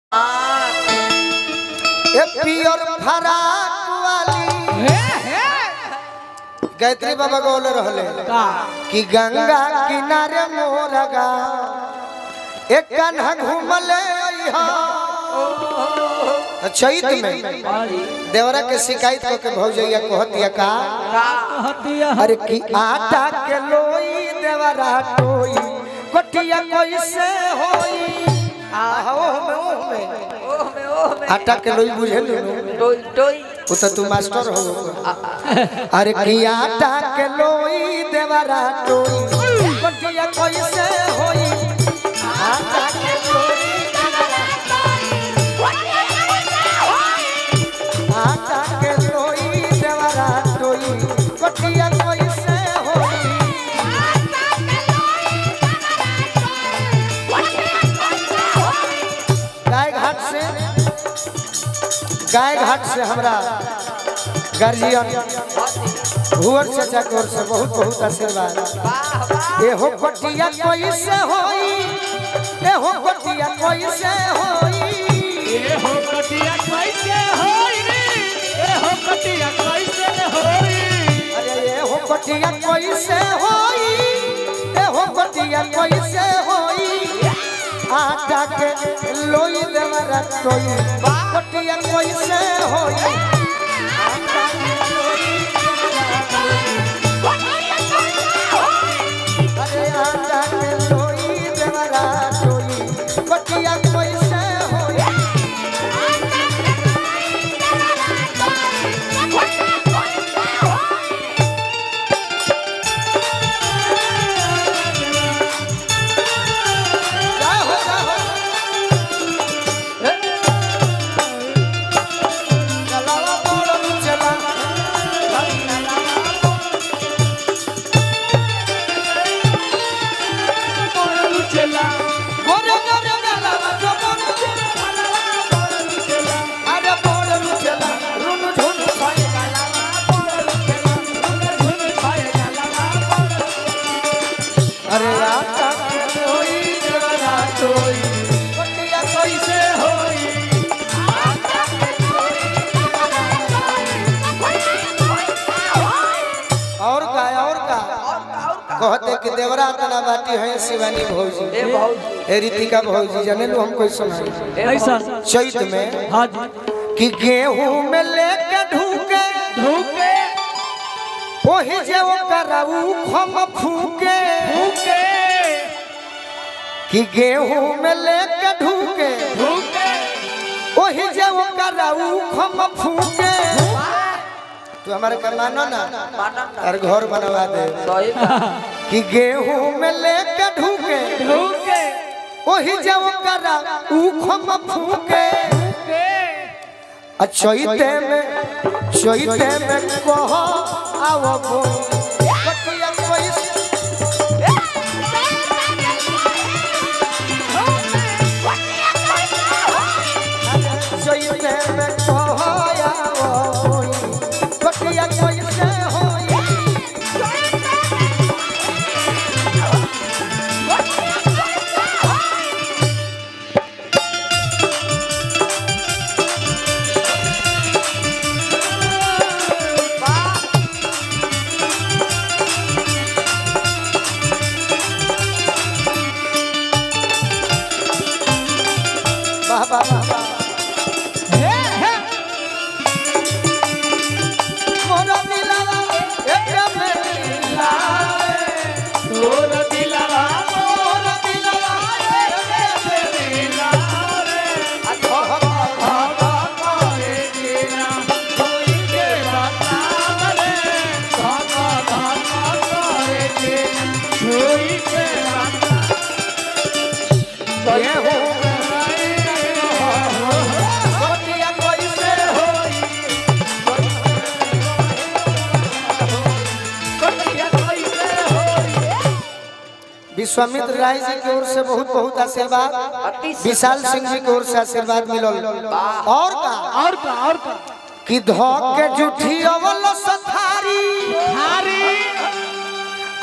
ए पियर फराक वाली गायत्री बाबा गोल रहले कि गंगा किनारे मोरा गा एक कान्हा घूमले अइहा। चैत में देवरा के शिकायत को के भौजैया कहतिया का अरे कि आटा के लोई देवरा टोई कोटिया कैसे होई। आहो में ओह में आटा के लोई बुझे लो टोई टोई उ तो तू मास्टर हो। अरे कि आटा के लोई देवरा टोई कोटिया कैसे होई। आटा के लोई देवरा टोई आटा के लोई देवरा टोई कोटिया कैसे होई। आटा के लोई देवरा टोई कोटिया कैसे होई। गाय घाट से हमरा गार्जियन भुवर चाचा की ओर से बहुत बहुत आशीर्वाद। एहो कोटिया कैसे होई, एहो कोटिया कैसे होई, एहो कोटिया कैसे होई, एहो कोटिया कैसे होई। अरे एहो कोटिया कैसे होई, एहो कोटिया कैसे होई। आटा के लोई देवरा टोई कोटिया कैसे होई। आटा के लोई देवरा टोई कोटिया कैसे होई। अरे आटा के लोई देवरा टोई कोटिया कैसे होई। आटा के लोई देवरा टोई कोटिया कैसे होई। जा हो जा हो चलावा बोलो चला गोरे गोरे गलावा जो बोलो चला। अरे बोलो चला रुनु झुनु छाए गलावा बोलो चला रुनु झुनु छाए गलावा बोलो। अरे आटा के लोई देवरा टोई कोटिया कैसे होई। आटा के लोई देवरा टोई कोटिया कैसे होई। और का कहते कि देवरा तना बाटी है शिवानी भौजी ए भौजी ए रितिका भौजी जाने लो हम कोई सुनाई ऐसा चैत में हाँ जी कि गेहूं में लेके ढूके ढूके ओही जे ओकरा खम फूके फूके कि गेहूं में लेके ढूके ढूके ओही जे ओकरा खम फूके। तू हमारे का मानो ना और घर बनवा दे सही कि गेहूं में लेके ढूके ढूके ओही जे ओकरा खम फूके। चैते में कहो आओ कोटिया कैसे। कोटिया कैसे होई। चैते में कहो आओ कोटिया कैसे होई। कोटिया कैसे होई। वाह वाह वाह मोरा दिलवा एक मिला तोर दिलवा मोरा दिलवा एक मिला रे बाबा करे जीना कोई के बताव रे बाबा बाबा करे जीना कोई के बताव गेहूं कोटिया कैसे होई। कोटिया कैसे होई। विश्वामित्र राय जी की ओर से बहुत बहुत आशीर्वाद, विशाल सिंह जी की ओर से आशीर्वाद मिलल। और का और का और का कि धोके जूठी अवल सथारी हारी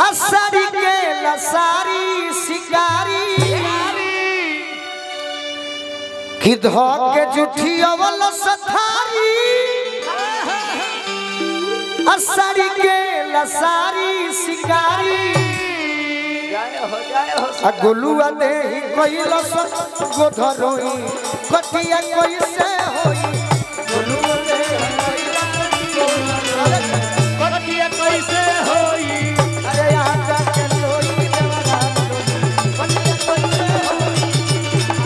असरी के लसारी शिकारी कि धो के जुठिया वाला सथारी असरी के लसारी शिकारी आ गोलुआ देही कैलस गोधरोई कटिया कैसे होई गोलुआ देही कैलस कटिया कैसे होई अरे आटा के लोई देवरा कटिया कैसे होई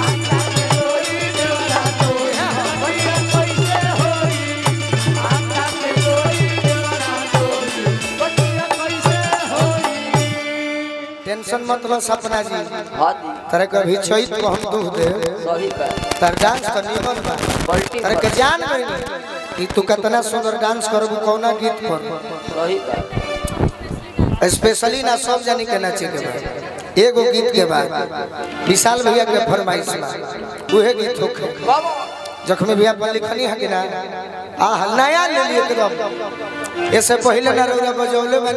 आटा के लोई देवरा कटिया कैसे होई आटा के लोई देवरा कटिया कैसे होई। टेंशन मत लो सपना जी हाँ जी तारे कभी चैत को हम दुख दे सही बात तार डांस तो निमन बा पलटी तारे के जान गइल कि तू कितना सुंदर डांस करबू कौना गीत पर सही बात स्पेशली ना सब जानी के नाचे के बाद एगो गीत के बाद विशाल भैया के फरमाइश बा उहे गीत होखे जखमी भैया पर लिखनी है कि ना आ नया ले लिए एकदम ऐसे पहले ना रौरा बजौले बनी।